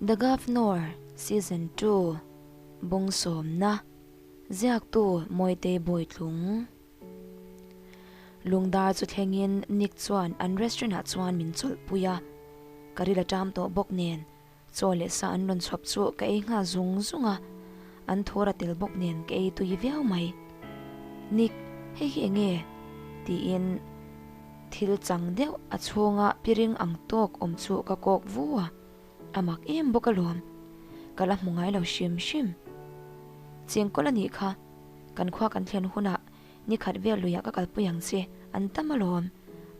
The Governor Season 2 Bung sawmna Ziaktu Mawitei Bawitlung Lungdar chu thlengin Nick chuan an restaurant ah chuan min chawlhpui a, ka ril a ṭam tawh bawk nen Chaw leh sa an rawn chhawp chu ka ei nghal zung zung a, an thur a tel bawk nen ka ei tui viau mai. Nick, hei hi eng nge? tiin thil chang deuh a chhunga piring ang tawk awm chu ka kawk vu a, a mak em bawk alawm. Ka la hmu ngai lo hrim hrim. Chengkawl a nih kha, kan khua kan thlen hunah ni khat vel luiah ka kalpui ang che, an tam alawm,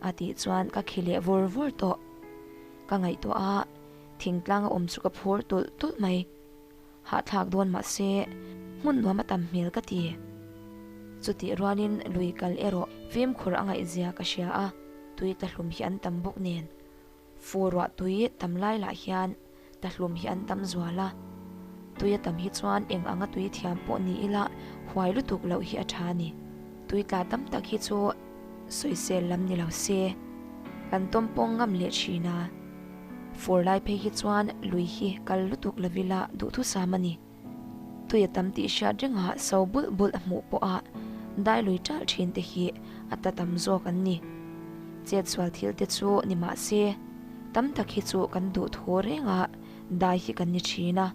a tih chuan ka khi leh vur vur tawh. Ka ngaihtuah a. Thingtlang a awm chu ka phur tulh tulh mai. Hahthlak dawn mah se, hmun nuam a tam hmel ka ti. Chutih rualin lui kal erawh fimkhur a ngaihzia ka hria a, tui tahlum hi an tam bawk nen. Fu ruah tui tam lai lah hian tahlum hi an tam zual a, tui a tam hi chuan eng anga tui thiam pawh ni ila huai lutuk loh hi a tha a ni. Tui tla tam tak hi chu sawisel lam ni lo se, kan tawmpawng ngam leh thin a. Fur lai phei hi chuan lui hi kal lutuk lovila duhthusam a ni. Tui a tam tih hriat renga so bulh bulh a hmuh pawha dai lui ṭalh ṭhin te hi a ta tam zawk an ni. Chetsual thil te chu ni mah se, tam tak hi chu kan duhthu renga dai hi kan ni ṭhin a.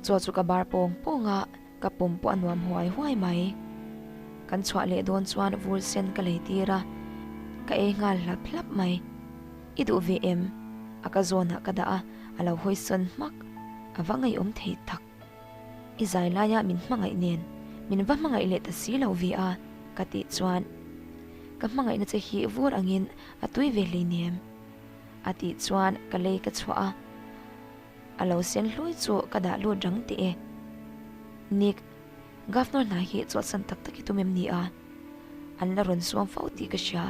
Chaw chu ka bar pawng pawng a, ka pum pawh a nuam huai huai mai. Kan chhuah leh dawn chuan vur sen ka lei tir a, ka ei nghal hlap hlap mai. I duh ve em? A ka zawnah ka dah a, a lo hawi sawn hmak. A va ngaihawm thei tak. I zai laia min hmangaih nen min va hmangaih leh ta si lo ve a, ka tih chuan ka hmangaihna che hi vur angin a tui ve hleinem. A tih chuan ka lei ka chhuah a, a lo sen hlui chu ka dah lut rang teh e. Nick, Governor hna hi chawlhsan tak tak i tum em ni a? An la rawn suam fo tih ka hria,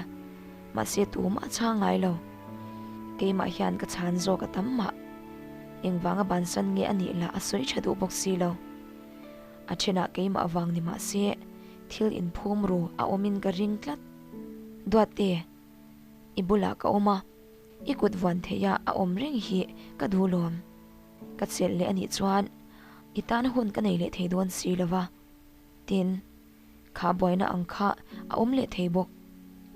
mahse tumah a chhang ngai lo. Keimah hian ka chhan zawk a tam mah. Engvanga bansan nge a nih lah a sawi tha duh bawk si lo. A thenah keimah vang ni mahse thil inphum ru a awmin ka ring tlat. Duatte, i bulah ka awm a, i kut vuan theiha a awm reng hi ka duh lawm. Ka chelh leh a nih chuan i tan hun ka nei leh thei dawn si lo va, tin, kha buaina ang kha a awm leh thei bawk.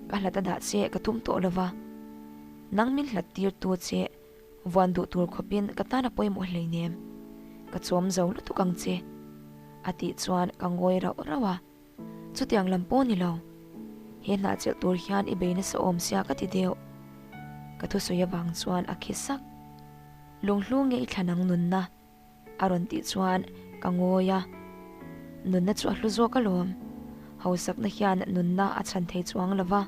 Ka hlat a dah che ka tum tawh lo va, nang min hlat tir tu che vuan duh tur khawpin ka tan a pawimawh hleinem, ka chawm zo lutuk ang che, a tih chuan ka ngawi rauh rauh a. Chutiang lam pawh ni lo. He hnah chelh tur hian i bei nasa awm sia ka ti deuh. Ka thusawi avang chuan a khi sak. Lunghlu nge i thlan ang nunna? A rawn tih chuan ka ngawi a. Nunna chu a hlu zawk alawm. Hausakna hian nunna a chhan thei chuang lo va,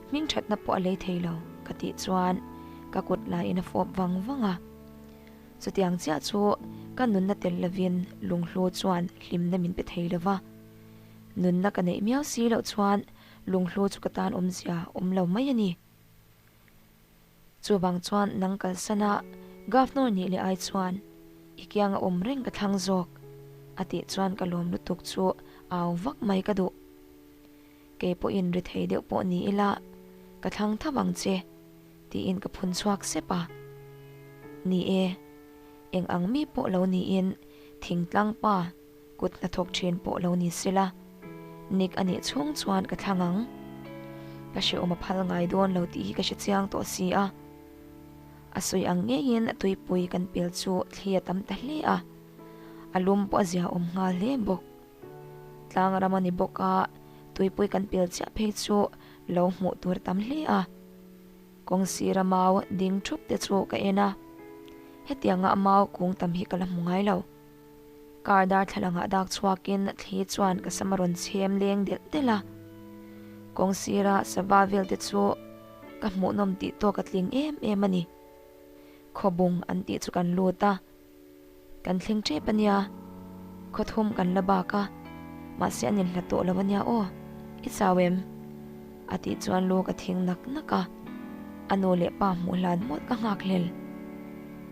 hmingthatna pawh a lei thei lo ka tih chuan ka kut laiin a fawp vang vang a. Chutiang chiah chu ka nunna tel lovin lunghlu chuan hlimna min pe thei lo va. Nunna ka neih miau si loh chuan lunghlu chu ka tan awmzia awm lo mai a ni. Chuvang chuan nang kalsana Governor nih leh ai chuan i kianga awm reng ka thlang zawk a tih chuan ka lawm lutuk chu au vak mai ka duh. Kei pawhin ri thei deuh pawh ni ila ka thlang tho ang che tiin ka phun chhuak sep a. Ni e, eng ang mi pawh lo niin thingtlang pa kut hnathawk thin pawh lo ni sela, Nick a nih chhung chuan ka thlang ang. Ka hrehawm a phal ngai dawn lo tih hi ka hre chiang tawh si a. A sawi ang ngeiin tuipui kan pel chu thli a tam ta hle a, a lum pawh a zia awm nghal hle bawk. Tlang ram a ni bawk a, tuipui kan pel chiah phei chu lo hmuh tur a tam hle a. Kawng sira mau ding thup te chu ka en a, hetianga mau kung tam hi ka la hmu ngai lo. Car darthlalangah dak chhuakin thli chuan ka sam a rawn chhem leng delh delh a. Kawng sira sava vel te chu ka hmuhnawm tih tawk a tling em em a ni. Khawbung an tih chu kan lut a, kan thleng tep a nia. Khawthum kan la bak a, mahse an inhlat tawh lo a nia aw, i chau em? A tih chuan lu ka thing nak nak a, a nu leh pa hmuh hlan mawlh ka nghak hlel.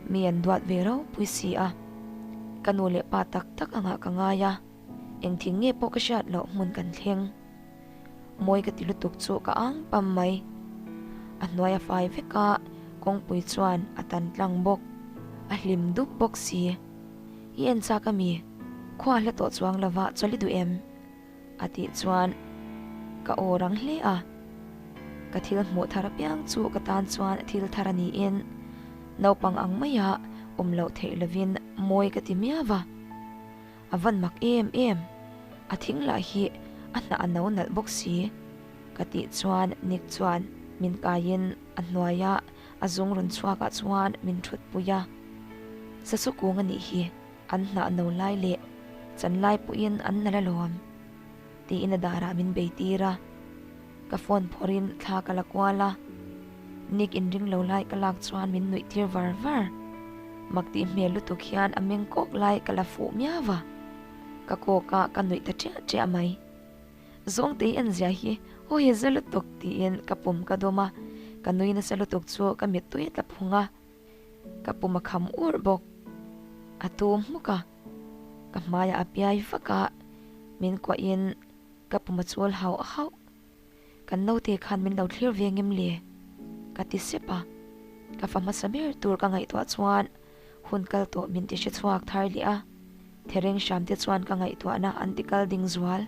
Mi an duat ve ropui si a, ka nu leh pa tak tak angah ka ngai a, engthing nge pawh ka hriat loh hmun kan thleng. Mawi ka ti lutuk chu ka ang pam mai. A hnuai a fai vek a, kawngpui chuan a tan tlang bawk. A hlim dup bawk si. I en chak ami? Khua hla tawh chuang lova chawlh i duh em? A tih chuan ka aw rang hle a. Ka thil hmuh thar apiang chu ka tan chuan thil thar a niin naupang ang maia awm loh theih lovin mawi ka ti miau va. A van mak em em, a thing lah hi a hnah a no nalh bawk si ka tih chuan Nick chuan min kaiin a hnuaia a zung rawn chhuakah chuan min thut pui a. Sasu kung a nih hi, an hnah no lai leh chan lai pawhin an nalh alawm tiin a darah min bei tir a. Ka phone phawrhin thla ka la kual a, Nick inring lo lai ka lak chuan min nuih tir var var. Mak tih hmel lutuk hian a meng kawk lai ka la fuh miau a, ka kawk a ka nuih ta ṭiah ṭiah mai. Zawngtei en zia hi aw he za lutuk tiin ka pum ka dawm a, ka nui nasa lutuk chu ka mittui a tla phung a, ka pum a kham ur bawk. A tum hmuk a, ka hmaiah a piai vak a, min kuahin Ka pum a chawl hauh hauh. Kan naute khan min lo thlir ve ngem le? Ka ti sep a. Ka fa hmasa ber tur ka ngaihtuah chuan hun kal tawh min ti hre chhuak thar leh a. Thereng hram te chuan ka ngaihtuahna an ti kal ding zual.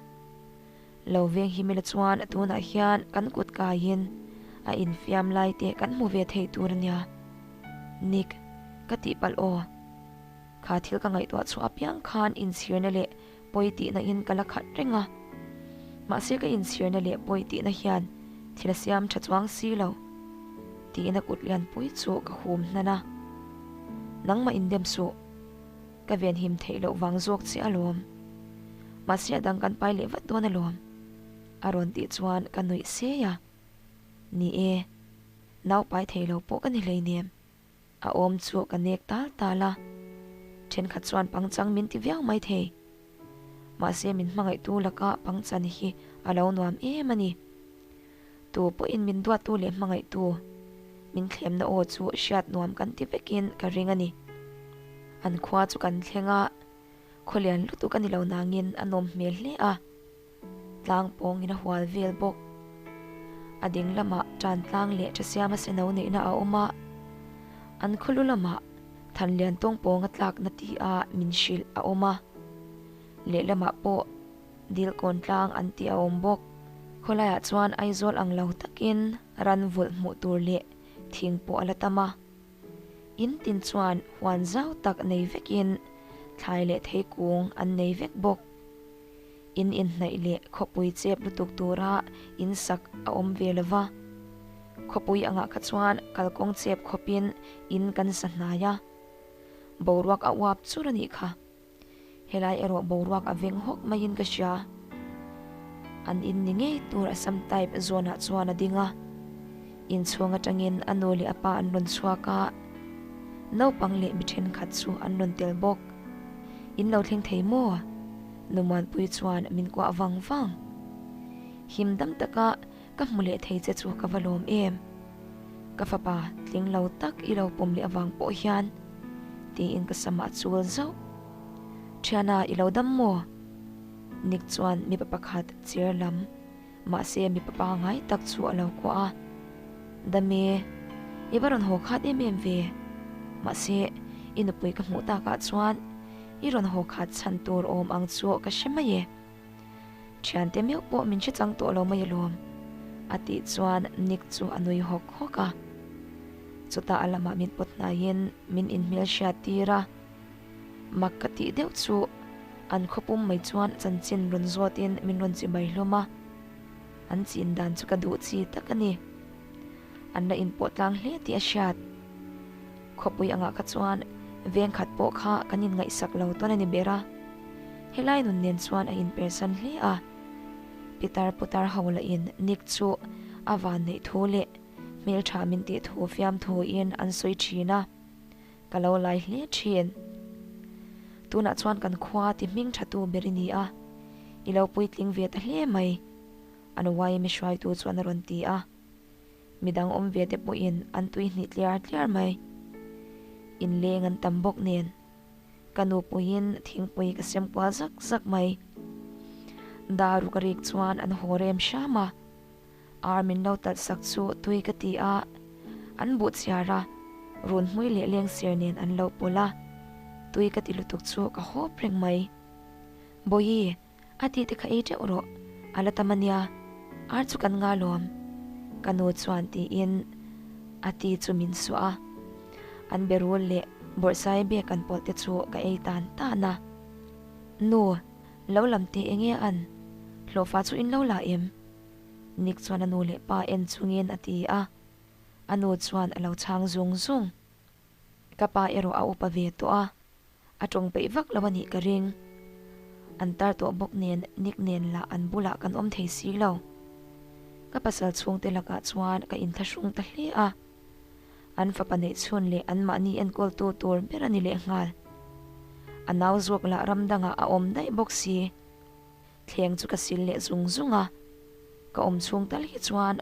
Lo veng hi mila chuan tunah hian kan kut kaiin a infiam lai te kan hmu ve thei tur a nia. Nick, ka tihpalh aw. Kha thil ka ngaihtuah chhuah apiang khan inchhirna leh pawi tihna in ka la khat reng a, mahse ka inchhirna leh pawi tihna hian thil a siam tha chuang si lo tiin a kut lianpui chu ka hum hnan a, Nangmah indem suh, ka venhim theih loh vang zawk che alawm, mahse a dang kan pai leh vat dawn alawm a rawn tih chuan ka nuih sei a, Ni e, nau pai thei lo pawh ka ni hleinem. A awm chu ka nek tal tal a, thenkhat chuan pangchang min ti viau mai thei. Mahse min hmangaihtu laka pangchan hi a lo nuam em a ni. Tu pawhin min duattu leh hmangaihtu min thlemna aw chu hriat nuam kan ti vekin ka ring a ni. An khua chu kan thleng a, khawlian lutuk a ni lo nangin a nawm hmel hle a. Tlang pawngin a hual vel bawk. A ding lamah tan tlang leh thasiama seno neihna a awm a, an khawlu lamah Thanlian tawng pawnga tlakna ti a min hrilh a awm a, lehlamah pawh Dilkawn tlang an tih a awm bawk. Khawlaiah chuan Aizawl ang lo takin ran vulh hmuh tur leh thing pawh a la tam a. In tin chuan huan zau tak nei vekin thlai leh theikung an nei vek bawk. In inhnaih leh khawpui chep lutuk tura in sak a awm ve lo va. Khawpui angah kha chuan kalkawng chep khawpin in kan sa hnai a. Boruak a uap chur a nih kha. Helai erawh boruak a veng hawk maiin ka hria. An in ni ngei tur Assam type zawnah chuan a ding a. Inchhung atangin a nu leh a pa an rawn chhuak a, naupang leh mi thenkhat chu an rawn tel bawk. In lo thleng thei maw? Numanpui chuan min kuah vang vang. Him dam taka ka hmu leh thei che chu ka va lawm em. Ka fapa tling lo tak i lo pawm leh avang pawh hian tiin ka samah chul zauh. Thiana i lo dam maw? Nick chuan mipa pakhat chir lam mahse mipa pangngai tak chu a lo kuah a. Dame, i va rawn haw khat em em ve. Mahse i nupui ka hmuh takah chuan I rawn haw khat chhan tur awm ang chu ka hre mai e. Thiante meuh pawh min hre chang tawh lo mai alawm, a tih chuan Nick chu a nui hawk hawk a. Chutah a lamah min pawt hnaiin min inhmel hriat tir a. Mak ka tih deuh chu an khawpum mai chuan chanchin rawn zawtin min rawn chi mai hlawm a. An chin dan chu ka duh chi tak a ni. An la inpawh tlang hle tih a hriat. Khawpui angah kha chuan veng khat pawh kha kan inngaihsak lo tawn a ni ber a, helai nun nen chuan a inpersan hle a. Pitar putar ho lahin Nick chu a vanneih thu leh hmeltha min tih thu fiamthuin an sawi thin a, ka lo lai hle thin. Tunah chuan kan khua ti hming tha tu ber i ni a, i lo puitling ve ta hle mai, an YMA hruaitu chuan a rawn ti a. Midang awm ve te pawhin an tui hnih tliar tliar mai. Inleng an tam bawk nen. Ka nupuiin thingpui ka sem kual zak zak mai. Daru ka rik chuan an haw rem hram a. Ar min lo talh sak chu tui ka ti a. An buh chhiar a. Runhmui leh lengsir nen an lo pawlh a, tui ka ti lutuk chu ka hawp reng mai. Bawihi, a tih te kha ei teuh rawh, a la tam ania, ar chu kan nga lawm. Ka nu chuan tiin a ti chu min suah a, an berul leh bawrhsai bek an pawlh te chu ka ei tan tan a. Nu, lo lam teh enge an? Hlawhfa chu in lo la em? Nick chuan a nu leh pa en chungin a ti a, a nu chuan a lo chhang zung zung. Ka pa erawh a upa ve tawh a, a tawng peih vak lo a nih ka ring. An tar tawh bawk nen Nick nen lah an bulah kan awm thei si lo. Ka pasal chhungte lakah chuan ka inthlahrung ta hle a, an fapa neih chhun leh anmahni enkawltu tur ber a ni lehnghal. A nau zawk lah ram dangah a awm daih bawk si. Thleng chu ka sil leh zung zung a, ka awm chhung tal hi chuan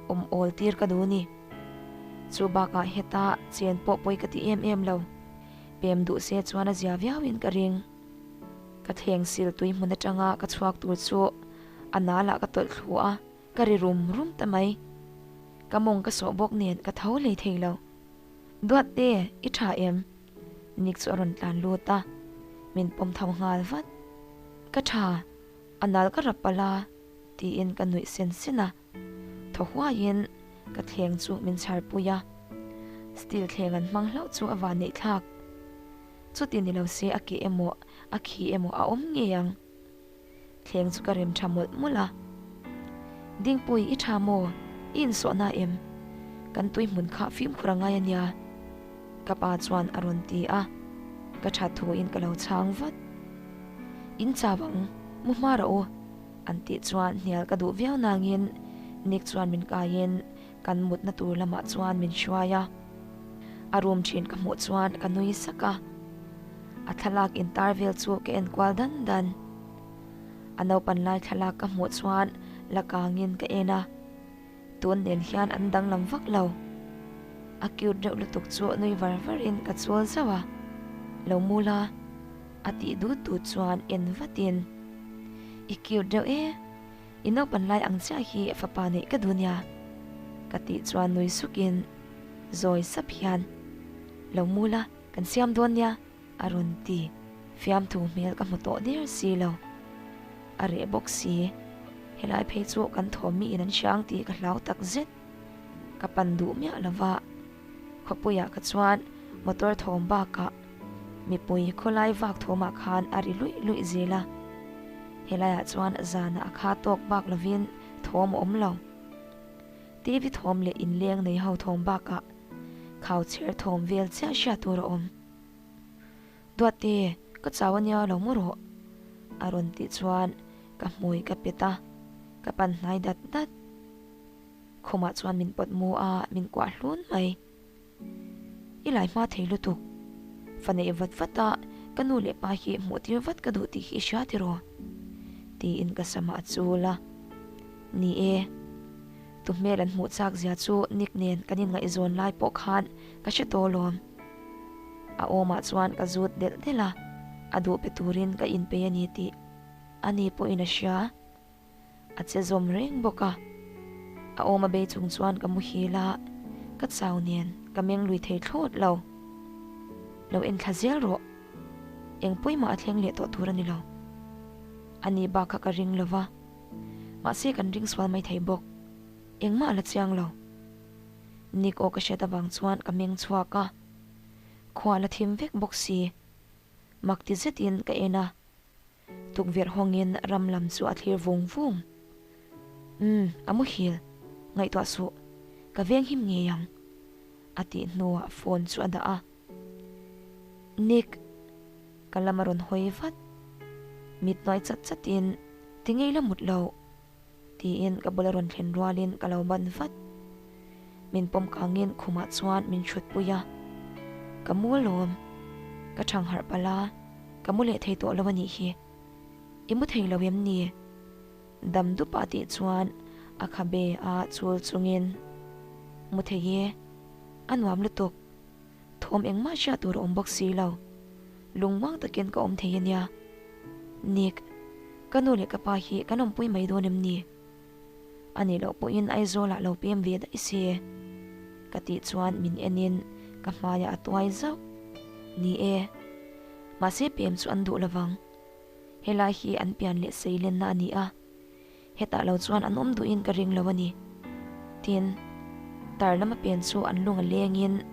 awm awl tir ka duh ni. Chu bakah heta chen pawh pawi ka ti em em lo, pem duh se chuan a zia viau in ka ring. Ka thleng sil tui hmun atanga ka chhuak tur chu a nal ah ka tawlh thlu a, ka ri rum rum ta mai. Ka mawng ka sawh bawk nen ka tho hlei thei lo. Duatte, i tha em? Nick chu a rawn tlan lut a, min pawm tho nghal vat. Ka tha, a nal ka rap palh a, tiin ka nuih sen sen a. Thaw huaiin ka thleng chu min chhar pui a, steel thleng an hmang hlauh chu a van neih thlak. Chuti ni lo se a keh emaw a khi emaw a awm ngei ang. Thleng chu ka rem tha mawlh mawlh a. Dingpui i tha maw? I insawhna em? Kan tui hmun kha fimkhur a ngai a nia. Ka pa chuan a rawn ti a, ka tha thuin ka lo chhang vat. In chau ang, mu hma rawh u, an tih chuan hnial ka duh viau nangin Nick chuan min kaiin kan mutna tur lamah chuan min hruai a. A room thin ka hmuh chuan ka nui sak a, a thlalak intar vel chu ka en kual dan dan. A naupan lai thlalak ka hmuh chuan la kangin ka en a, tun nen hian an danglam vak lo. A cute reuh lutuk chu nui var varin ka chul zauh a, Lo mu la, a tih dut dut chuan en vatin, I cute reuh e, i naupan lai ang chiah hi fapa neih ka duh nia, ka tih chuan nui sukin zawi sap hian, Lo mu la, kan siam dawn nia. A rawn ti. Fiamthu hmel ka hmu tawh der si lo. A reh bawk si. Helai phei chu kan thawm miin an hria ang tih ka hlau tak zet. Ka pan duh miah lo va. Khawpuiah kha chuan motor thawm bakah mipui khawlai vak thawmah khan a ri luih luih zel a. Helaiah chuan zanah a kha tawk bak lovin thawm a awm lo. TV thawm leh inleng nei ho thawm bakah khau chher thawm vel chiah hriat tur a awm. Duatte, ka chau ania lo mu rawh, a rawn tih chuan ka hmui ka pet a, ka pan hnai dat dat. Khumah chuan min pawt mu a, min kuah hlun mai. I lai hma thei lutuk, fa neih vat vat a ka nu leh pa hi hmuh tir vat ka duh tih hi i hria tiraw? Tiin ka samah a chul a. Ni e, tu hmel an hmuh chak zia chu Nick nen kan inngaihzawn lai pawh khan ka hre tawh alawm. A awmah chuan ka zut delh delh a, a duh pe turin ka inpei a ni tih ani pawhin a hria. A che zawm reng bawk a. A awm a bei chung chuan ka muhil a, ka chau nen ka meng lui thei thlawt lo. Lo enthla zel rawh. Eng pawimah a thleng leh tawh tur a ni lo. Ani bak kha ka ring lo va, mahse kan ring sual mai thei bawk. Engmah a la chiang lo. Nick aw ka hriat avang chuan ka meng chhuak a, khua la thim vek bawk si. Mak ti zetin ka en a, tukverh hawngin ram lam chu a thlir vung vung. Umm, a muhil, ngaihtuah suh, ka veng him ngei ang, a tih hnuah phone chu a dah a. Nick, ka lam a rawn hawi vat. Mit hnuai chat chatin, Ti ngei la mut lo. Tiin ka bula rawn thlen rualin ka lo ban vat. Min pawm kangin khumah chuan min hrut pui a. Ka mu alawm. Ka thang harh palh a, ka mu leh thei tawh lo a nih hi. I mu thei lo em ni? Dam dup a tih chuan a khabe a chul chungin, Mu thei e. A nuam lutuk. Thawm engmah hriat tur a awm bawk si lo. Lungmuang takin ka awm thei a nia. Nick, ka nu leh ka pa hi kan awmpui mai dawn em ni? A nih loh pawhin Aizawlah lo pem ve daih se. Ka tih chuan min enin Ka hmaiah a tuai zauh. Ni e. Mahse pem chu an duh lovang. Helai hi an pian leh seilenna a ni a. Hetah lo chuan an awm duhin ka ring lo a ni. Tin, tar lama pen chu an lung a lengin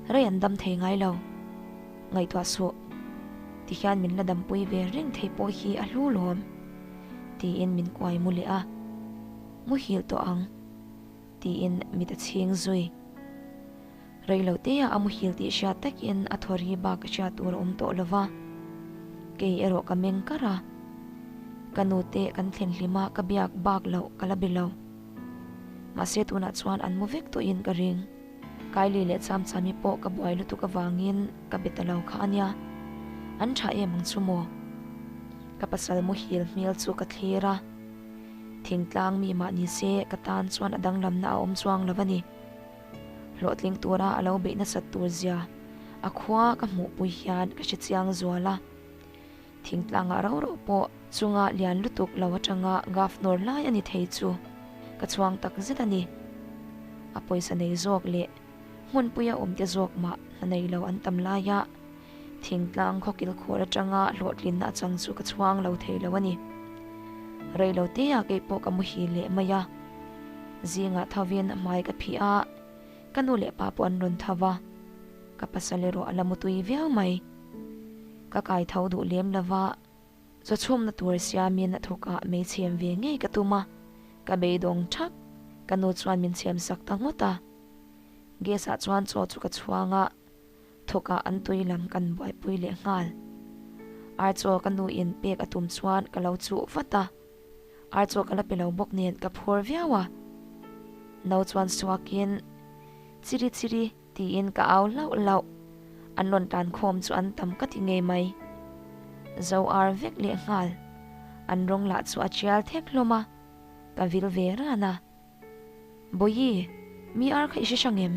rei an dam thei ngai lo. Ngaihtuah suh. Tihian min la dampui ve reng thei pawh hi a hlu lawm. Tiin min kuai mu leh a. Muhil tawh ang. Tiin mit a chhing zui. Reilotea a muhil tih hriat takin a thaw ri bak a hriat tur a awm tawh lo va, kei erawh ka meng kar a. Ka nute kan thlen hlim a ka biak bak loh ka la be lo. Mahse tunah chuan an mu vek tawhin ka ring. Kylie leh Chamchami pawh ka buai lutuk avangin ka be ta lo kha a nia. An tha em ang chu maw? Ka pasal muhil hmel chu ka thlir a. Thingtlang mi mah ni se ka tan chuan a danglamna a awm chuang lo a ni. Hlawhtling tura a lo beih nasat tur zia a khua ka hmuhpui hian ka hre chiang zual a. Thingtlangah rau rau pawh chunga lian lutuk lo atanga governor lai a ni thei chu ka chhuang tak zet a ni. A pawisa nei zawk leh hmunpuia awmte zawk mah hna nei lo an tam laia thingtlang khawkil khur atanga hlawhtlinna a chang chu ka chhuang lo thei lo a ni. Reilotea kei pawh ka muhil leh mai a. Zingah thovin hmai ka phih a, ka nu leh pa pawh an rawn tho va, ka pasal erawh a la mutui viau mai. Ka kai tho duh lem lo va, chawchhumna tur siamin a thawkah mei chhem ve ngei ka tum a, ka beidawng thak, ka nu chuan min chhem sak ta ngawt a. Gas ah chuan chaw chu ka chhuang a, thawkah an tui lam kan buaipui leh nghal. Ar chaw ka nu in pek a tum chuan ka lo chuh vat a. Ar chaw ka la pe lo bawk nen ka phur viau a. No chuan suakin, Chiri chiri tiin ka au hlauh hlauh. An rawn tlan khawm chu an tam ka ti ngei mai. Zo ar vek leh nghal. An rawng lah chu a tial thek hlawm a, ka vil ve ran a. Bawihi, mi ar kha i hre hrang em?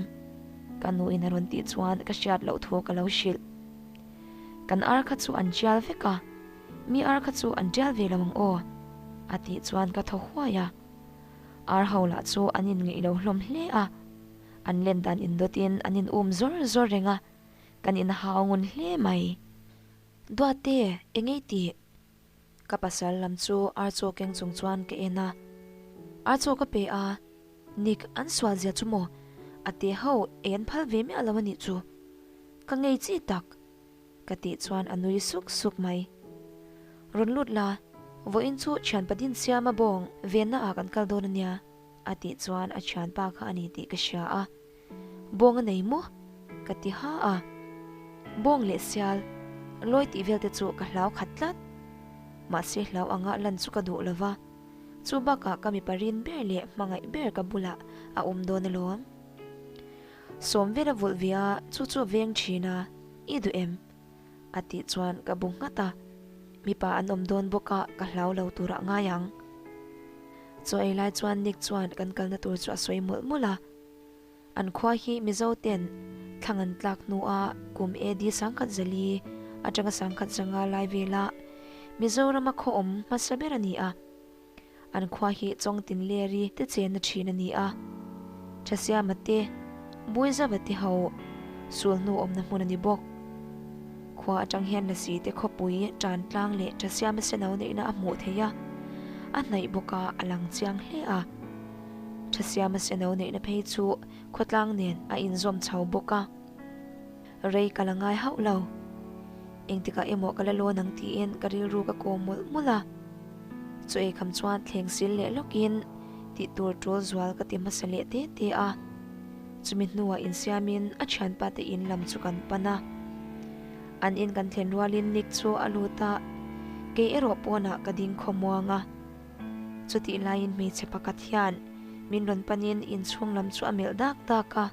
Ka nu in a rawn tih chuan ka hriat loh thu ka lo hrilh. Kan ar kha chu an tial vek a, mi ar kha chu an tial ve lo ang aw, a tih chuan ka thaw huai a. Ar ho lah chu an inngeih lo hlawm hle a, an len dan indawtin an in um zawr zawr reng a, kan inhau ngun hle mai. Duate, eng ei tih? Ka pasal lam chu ar chaw keng chung chuan ka en a, ar chaw ka pe a, Nick an sual zia chu maw? A te ho ei an phal ve miah lo a nih chu. Ka ngei chi tak! Ka tih chuan a nui suk suk mai. Rawn lut la, vawiin chu thianpa Dinsiama bawng venna ah kan kal dawn a nia, a tih chuan a thianpa kha a ni tih ka hria a. Bawng a nei maw? Ka ti ha a. Bawng leh sial, lawi tih vel te chu ka hlau khat tlat. Mahse hlau anga lan chu ka duh lo va, chu bakah ka mipa rin ber leh hmangaih ber ka bulah a awm dawn alawm. Sawm vel a vulh ve a, chu chu a veng thin a, i duh em? A tih chuan ka bu nghat a, mipa an awm dawn bawk a ka hlau lo turah ngai ang. Chaw ei lai chuan Nick chuan kan kalna tur chu a sawi mawlh mawlh a. An khua hi Mizo ten thlang an tlak hnua kum AD 1004 atanga 1005 lai vela Mizorama khaw awm hmasa ber a ni a. An khua hi Chawngtin Leri te chenna thin a ni a. Thasiama te, Buizava te ho sul hnu awmna hmun a ni bawk. Khua atang hian Lasi te khawpui tan tlang leh Thasiama seno neihna a hmuh theih a, a hnaih bawk a, a lang chiang hle a. Thasiama seno neihna phei chu khawtlang nen a inzawm chho bawk a. Rei ka la ngai hauh lo. Engtikah emaw ka la lawn ang tiin ka rilru ka kawm mawlh mawlh a. Chaw ei kham chuan thleng sil leh lawkin tih tur tul zual ka ti hmasa leh te te a. Chumi hnuah insiamin a thianpa te in lam chu kan pan a. An in kan thlen rualin Nick chu a lut a, kei erawh pawnah ka ding khawmuang a. Chutih laiin hmeichhe pakhat hian min rawn panin inchhung lam chu a melh dak dak a,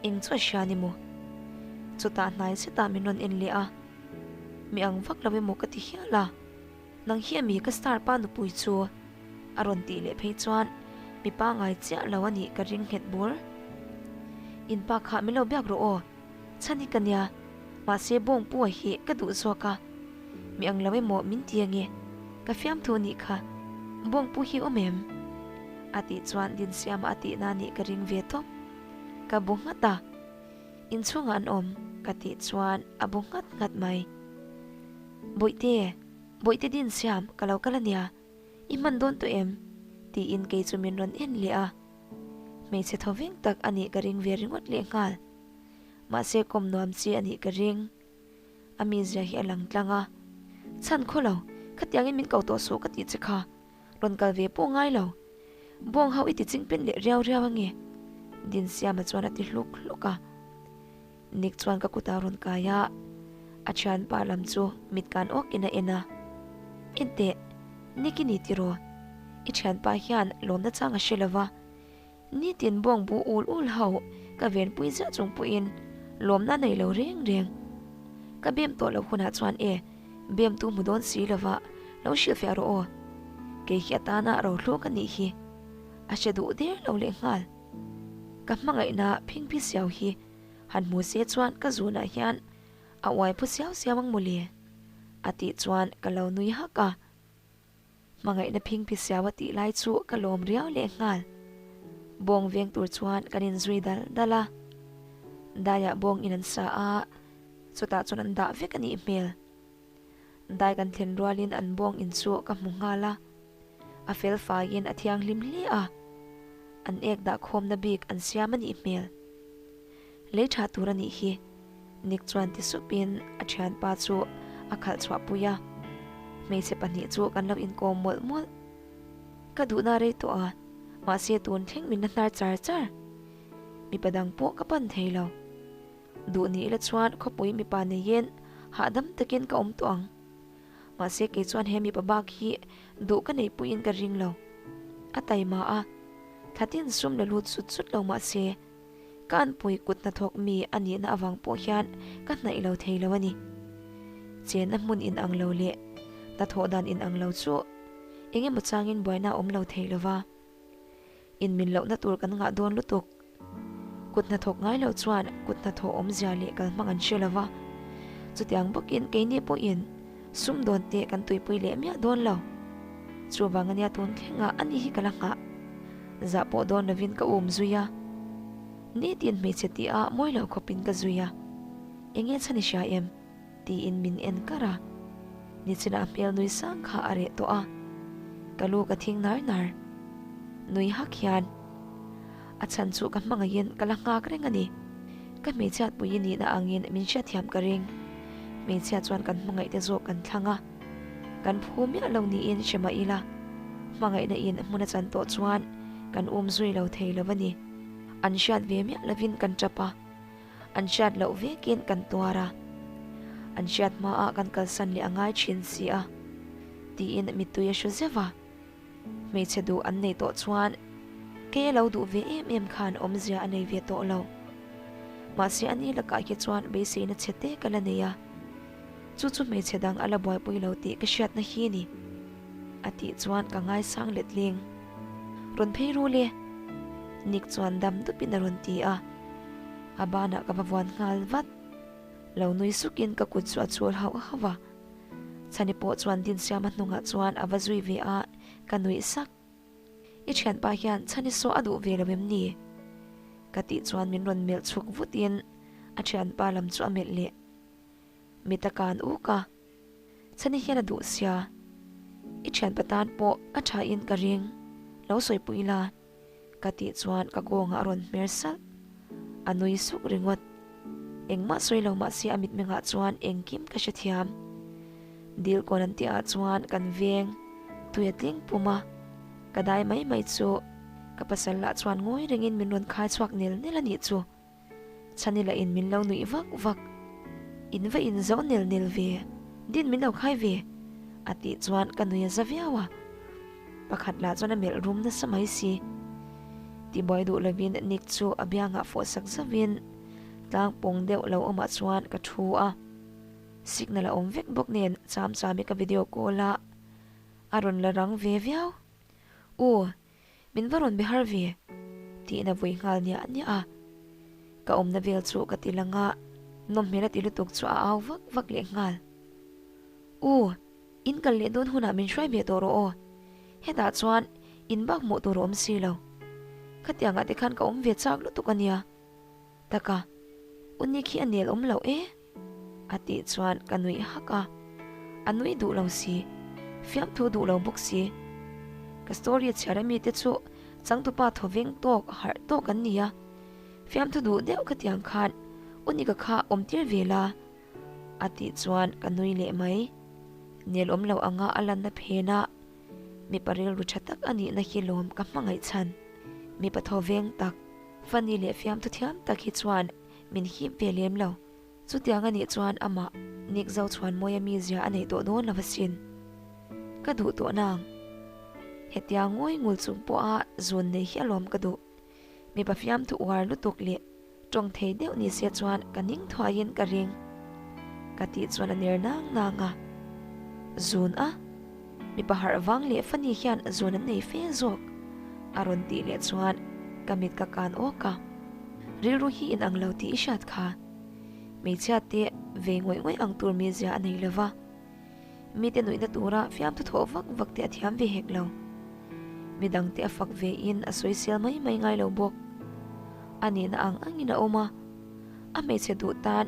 eng chu a hria ni maw? Chutah hnai zetah min rawn en leh a, mi ang vak lo emaw ka ti hial a, nang hi ami ka star pa nupui chu? A rawn tih leh phei chuan mi pangai chiah lo a nih ka ring nghet bur. In pa kha min lo biak rawh aw, chhan hi ka nia, mahse bawngpu a hi ka duh zawk a, mi ang lo emaw min ti ange, ka fiamthu anih kha, bawngpu hi awm em? A tih chuan Dinsiama a tihna anih ka ring ve tawp. Ka bu nghat a. Inchhungah an awm ka tih chuan a bu nghat nghat mai. Bawihte, Bawihte din siam ka lo kal ania, i hman dawn tawh em? tiin kei chu min rawn en leh a. Hmeichhe thaw veng tak a nih ka ring ve ringawt lehnghal. Mahse kawm nuam chi a nih ka ring. A mizia hi a lang tlang a. Chhan khaw lo, khatiangin min ko tawh suh ka tih che kha. Rawn kal ve pawh ngai lo. Bawng ho i ti ching pen leh riau riau ange. Dinsiama chuan a ti hluk hluk a. Nick chuan ka kutah rawn kai a, a thianpa lam chu mit kan awkin a en a. Enteh, Nick i ni tiraw? I thianpa hian lawmna chang a hre lo va. Nitin bawng bu ul ul ho ka venpui ziah chung pawhin lawmna nei lo reng reng. Ka bem tawh loh hunah chuan e, bem tu hmu dawn si lova lo hrilhfiah rawh aw. Kei hi atana rohlu ka nih hi. A hre duh der lo lehnghal. Ka hmangaihna phingphi siau hi han hmu se chuan ka zunah hian a uai phu siau siau ang mawle. A tih chuan ka lo nui hak a. Hmangaihna phingphi siau a tih lai chu ka lawm riau leh nghal. Bawng veng tur chuan kan inzui dal dal a. Daiah bawng in an sa a, chutah chuan an dah vek a nih hmel. Dai kan thlen rualin an bawng in chu ka hmu nghal a. A fel faiin a thianghlim hle a, an ek dah khawmna bik an siam a nih hmel. Lei tha tur a nih hi. Nick chuan ti supin a thianpa chu a khalh chhuahpui a. Hmeichhe pahnih chu kan lo inkawm mawlh mawlh. Ka duhna rei tawh a, mahse tun thleng min la hnar char char. Mipa dang pawh ka pan thei lo. Duh ni ila chuan khawpui mipa neiin hahdam takin ka awm tawh ang. Mahse kei chuan he mipa bak hi duh ka nei puiin ka ring lo. A taima a, thlatin sum la lut zut zut lo mahse ka anpui kut hnathawk mi a nihna avang pawh hian ka hnaih lo thei lo a ni. Chenna hmun inang lo leh hnathawh dan inang lo chu eng emaw changin buaina a awm lo thei lo va. Inmin lohna tur kan ngah dawn lutuk. Kut hnathawk ngai lo chuan kut hnathawh awmzia leh kalhmang an hre lo va. Chutiang bawkin keini pawhin sumdawn te kan tuipui leh miah dawn lo. Chuvang ania tun thlengah ani hi ka la nghah. Zah pawh dawn lovin ka um zui a. Nitin hmeichhe tih a mawi lo khawpin ka zui a. Enge chhan i hria em? Tiin min en kar a. Nichinah hmel nui sang kha a reh tawh a. Ka lu ka thing nar nar. Nui hak hian a chhan chu ka hmangaihin ka la nghak reng a ni. Ka hmeichhiat pui i nihna angin min hriatthiam ka ring. Hmeichhia chuan kan hmangaih te zawk kan thlang a. Kan phu miah lo niin hre mah ila, hmangaihna in hmun a chan tawh chuan kan um zui lo thei lo a ni. An hriat ve miah lovin kan tap a, an hriat loh vekin kan tuar a, an hriat hmaah kan kalsan leh a ngai thin si a, tiin mittui a hru zeuh a. Hmeichhe duh an nei tawh chuan kei a lo duh ve em em khan awmzia a nei ve tawh lo. Mahse a ni lakah hi chuan beiseina chhe te ka la nei a, chu chu hmeichhe dang a la buaipui lo tih ka hriatna hi ni. A tih chuan ka ngaisang letling. Rawn phei ru le. Nick chuan dam dupin a rawn ti a, a banah ka va vuan nghal vat. Lo nui sukin ka kut chu a chul hauh hauh a. Chhani pawh chuan Dinsiama hnungah chuan a va zui ve a, ka nuih sak. I thianpa hian Chhani saw a duh ve lo em ni? Ka tih chuan min rawn melh chhuk vutin a thianpa lam chu a melh leh. Mit a kan uk a, Chhani hian a duh sia. I thianpa tan pawh a tha in ka ring, lo sawipui la. Ka tih chuan ka kawngah a rawn hmer salh. A nui suk ringawt. Engmah sawi lo mahse a mitmengah chuan engkim ka hrethiam. Dil kawn an tihah chuan kan veng tui a tling pum a, ka dai mai mai chu ka pasal lah chuan ngawi rengin min rawn khai chhuak nel nel a nih chu. Chhani lah in min lo nuih vak vak. In va in zo nel nel ve, din min lo khai ve a tih chuan ka nui a za viau a. Pakhat lah chuan a melh rum nasa mai si. Tibuai duh lovin Nick chu a biangah fawh sak zauhin tlang pawng deuh lo awmah chuan ka thu a. Signal a awm vek bawk nen cham chami ka video call a, a rawn la rang ve viau. U, Min va rawn be har ve? tiin a vui nghal niah niah a. Ka awmna vel chu ka ti lang a, nawm hmel a ti lutuk chu a au vak vak leh nghal. U, in kal leh dawn hunah min hruai ve tawh rawh aw. Hetah chuan in bak hmuh tur a awm si lo. Khatiangah te khan ka awm ve chak lutuk a nia. Taka. U Nick hi a nel awm loh e a tih chuan ka nuih hak a, a nui duh lo si, fiamthu duh lo bawk si. Ka story a chhiar ami te chu changtupa thaw veng tawk harh tawk an ni a, fiamthu duh deuh ka tiang khan U Nick-a kha awm tir ve la a tih chuan ka nui leh mai. Nel awm lo anga a lanna phen a, mipa rilru tha tak a nihna hi lawm ka hmangaih chhan. Mipa thaw veng tak, funny leh fiamthu thiam tak hi chuan min hip ve lem lo. Chutiang a nih chuan amah Nick Zochhuanmawia mizia a neih tawh dawn lo asin. Ka duh tawh nang. Hetia ngawi ngul chung pawha zun nei hi alawm ka duh. Mipa fiamthu uar lutuk leh tawng thei deuh ni se chuan ka ning thuaiin ka ring. Ka tih chuan a ner nang nang a. Zun a? Mipa harh vang leh fani hian zun an nei fe zawk. A rawn tih leh chuan ka mit ka kan awk a. Rilru hi inang lo tih i hriat kha. Hmeichhia te ve ngawih ngawih ang tur mizia a nei lova. Mite nuihna tura fiamthu thawh vak vak te a thiam ve hek lo. Midang te a fak ve in a sawisel mai mai ngai lo bawk. A nihna ang angin a awm a. A hmeichhe duh tan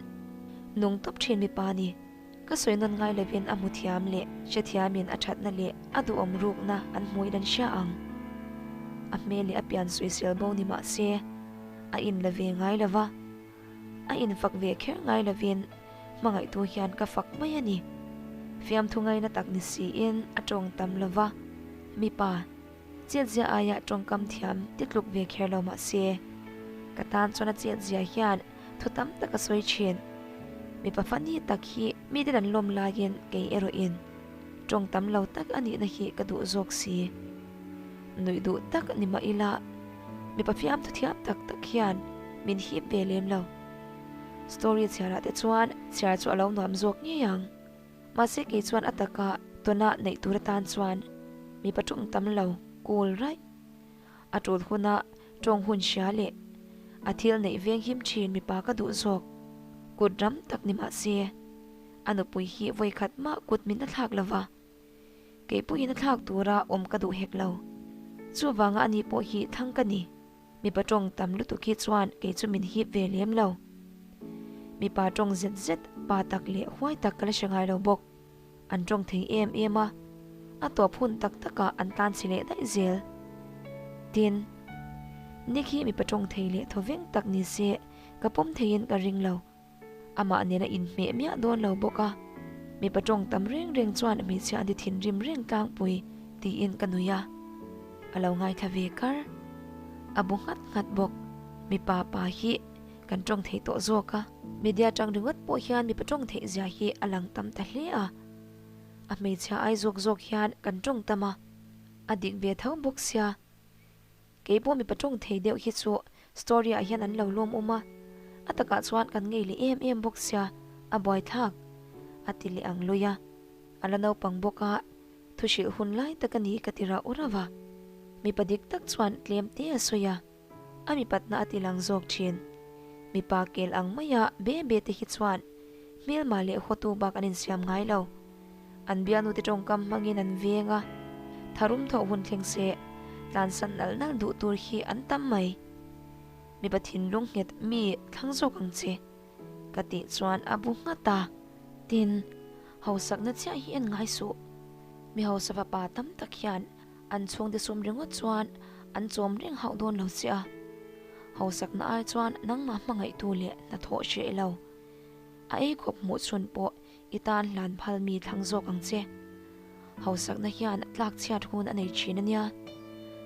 nung tawp thin mipa a ni. Ka sawi nawn ngai lovin a hmu thiam leh hrethiamin a thatna leh a duhawm rukna an hmuin an hria ang. A hmel leh a pian sawisel bo ni mah se, a in la ve ngai lo va, a infak ve kher ngai lovin hmangaihtu hian ka fak mai a ni. Fiamthu ngaina tak ni siin a tawng tam lo va, mipa chetzia aia tawngkam thiam ti tluk ve kher lo mah se, ka tan chuan a chetzia hian Thu tam tak a sawi thin. Mipa funny tak hi miten an lawm laiin kei erawhin tawng tam lo tak a nihna hi ka duh zawk si. Nuih duh tak ni mah ila mipa fiamthu thiam tak tak hian min hip ve lem lo. Story chhiarah te chuan chhiar chu a lo nuam zawk ngei ang. Mahse kei chuan a taka tawna neih tur atan chuan mipa tawng tam lo cool raih. A tul huna tawng hun hria leh a thil neih veng him thin mipa ka duh zawk. Kut ram tak ni mah se, a nupui hi vawi khat mah kut min a thlak lova, kei pawhin a thlak tura awm ka duh hek lo. Chuvanga ani pawh hi thlang ka ni. Mipa tawng tam lutuk hi chuan kei chu min hip ve lem lo. Mipa tawng zet zet pa tak leh huai tak ka la hre ngai lo bawk. An tawng thei em em a, a tawp hun tak takah an tlan chhe leh daih zel. Tin, Nick hi mipa tawng thei leh thaw veng tak ni se ka pawm theiin ka ring lo. Amah nena inhmeh miah dawn lo bawk a, mipa tawng tam reng reng chuan hmeichhia an ti thinrim reng tlangpui tiin ka nui a. A lo ngaithla ve kar. A bu nghat nghat bawk. Mipa pa hi Kan tawng thei tawh zawk a. Media tang ringawt pawh hian mipa tawng theih zia hi a lang tam ta hle a. A hmeichhia ai zawk zawk hian kan tawng tam a, a dik ve tho bawk sia. Kei pawh mipa tawng thei deuh hi chu story ah hian an lo lawm awm a, a takah chuan kan ngei leh em em bawk sia, a buaithlak a ti leh ang lui a. A la naupang bawk a, thu hrilh hun lai tak a ni ka ti rauh rauh a. Mipa dik tak chuan tlem te a sawi a. A mipatna a ti lang zawk thin. Mipa kel ang maia be be te hi chuan hmelma leh hawtu bak an insiam ngai lo. An bialnute tawngkam hmangin an veng a, tharum thawh hun thleng se tlansan nalh nalh duh tur hi an tam mai. Mipa thinlung nghet mi thlang zawk ang che, ka tih chuan a bu nghat a. Tin, hausakna chiah hi en ngai suh. Mi hausa fapa tam tak hian An chhungte sum ringawt chuan an chawm reng hauh dawn lo che a, hausakna ai chuan nangmah hmangaihtu leh hnathawh hreh lo. A ei khawp hmuh chhun pawh i tan hlan phal mi thlang zawk ang che. Hausakna hian tlak chhiat hun a nei thin a nia.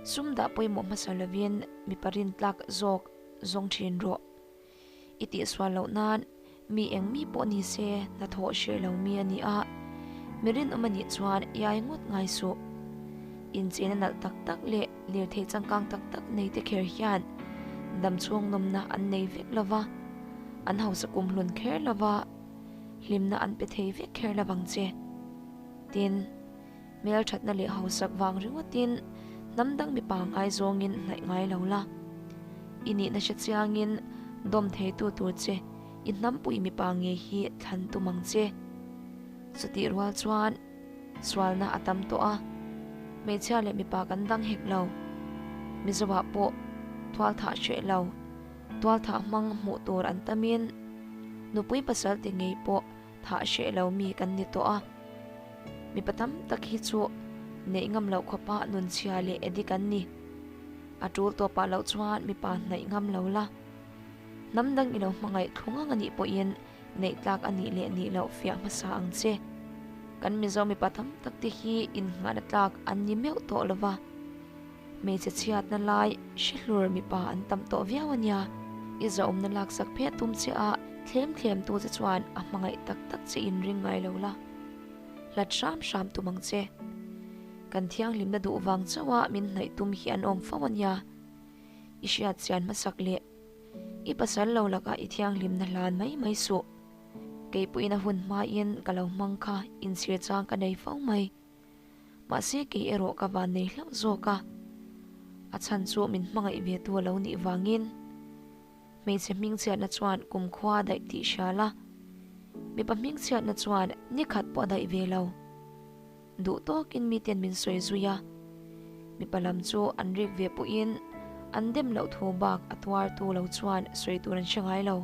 Sum dah pawimawh hmasa lovin mipa rin tlak zawk zawng thin rawh. I tihsual loh nan mi eng mi pawh ni se hnathawh hreh lo mi a ni a, mi rinawm a nih chuan iai ngawt ngai suh. Incheina nalh tak tak leh lirthei changkang tak tak nei te kher hian damchhung nawmna an nei vek lo va, an hausa kumhlun kher lo va, hlimna an pe thei vek kher lo vang che. Tin, hmelthatna leh hausak vang ringawtin hnam dang mipa ngaizawngin hnaih ngai lo la. I nihna hre chiangin dawm theitu tur che i hnampui mipa nge hi thlan tum ang che. Chutih rual chuan sualna a tam tawh a, hmeichhia leh mipa kan dang hek lo. Mizoah pawh tualthah hreh lo, tualthah hmang hmuh tur an tamin. Nupui pasal ti ngei pawh thah hreh lo mi kan ni tawh a. Mipa tam tak hi chu neih ngam loh khawpa nunchhia leh addict an ni. A tul tawpah loh chuan mipa hnaih ngam lo la. Hnam dang i lo hmangaih thlung ang a nih pawhin neih tlak a nih leh nih loh fiah hmasa ang che. Kan Mizo mipa tam tak te hi innghahna tlak an ni meuh tawh lo va. Hmeichhe chhiatna lai hre hlur mipa an tam tawh viau a nia. I zahawmna laksak phet tum che a thlem thlem tu che chuan a hmangaih tak tak che in ring ngai lo la. Hlat hram hram tum ang che. Kan thianghlimna duh vang chauh a min hnaih tum hi an awm fo a nia. I hriat chian hmasak leh i pasal lo lakah i thianghlimna hlan mai mai suh. Keipawhin a hun hmain ka lo hmang kha inchhir chang ka nei fo mai. Mahse kei erawh ka van nei hlauh zawk a, a chhan chu min hmangaih ve tu a lo nih vangin hmeichhe hmingchhiatna chuan kumkhua a daih tih hria la, mipa hmingchhiatna chuan ni khat pawh a daih ve lo. Duh tawkin miten min sawi zui a, mipa lam chu an rik ve pawhin an dem loh thu bak a tuar tu lo chuan sawi tur an hre ngai lo.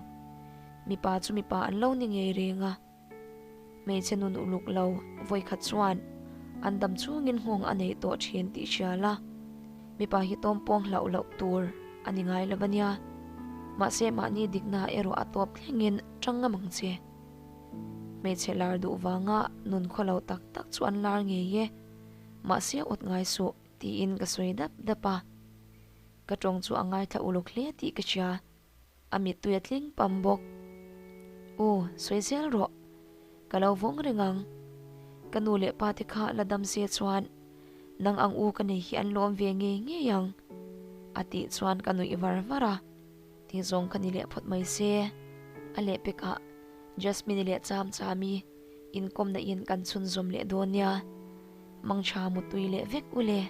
Mipa chu mipa an lo ni ngei reng a. Hmeichhe nun uluk lo vawikhat chuan an dam chungin nghawng a neih tawh thin tih hria la, mipa hi tawm pawng hlauh loh tur a ni ngai lo a nia. Mahse mahni dikna erawh a tawp thlengin tang ngam ang che. Hmeichhe lar duh vanga nun khaw lo tak tak chu an lar ngei e, mahse awt ngai suh tiin ka sawi dap dap a. Ka tawng chu a ngaithla uluk hle tih ka hria. A mittui a tling pam bawk. U, sawi zel rawh. Ka lo vawng reng ang. Ka nu leh pa te kha la dam se chuan nang ang u ka nei hi an lawm ve ngei ngei ang. A tih chuan ka nuih var var a. Ti zawng ka ni leh phawt mai se. A lehpekah Jasmine-i leh Cham Chami inkawmna in kan chhunzawm leh dawn nia. Mangtha mutui leh vek u le.